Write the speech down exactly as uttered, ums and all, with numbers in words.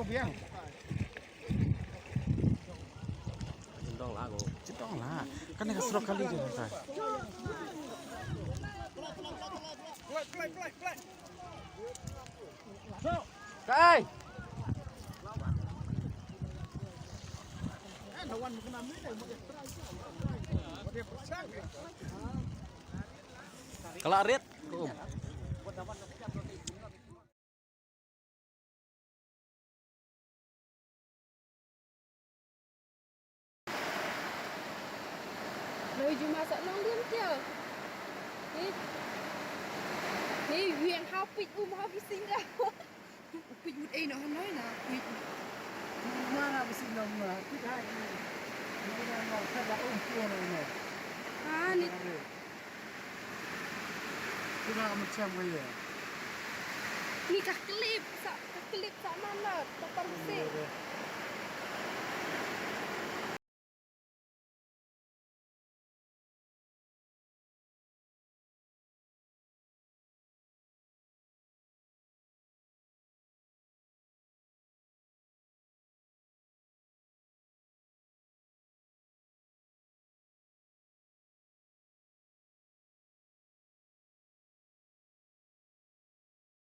Biang. Jin dong la ko. Jin dong la. Kan ka surok kali je ka. Kai. Kala rit. Ko. Noi juma sa long diam tia. Ni. Ni yang hapit um hapit singa. Upit mut ei noh noi na upit. Mara bisi nom na upit hai. Ni na na kada um tua na na. Ah, ni. Kira macam kaya. Ni ka klip sa.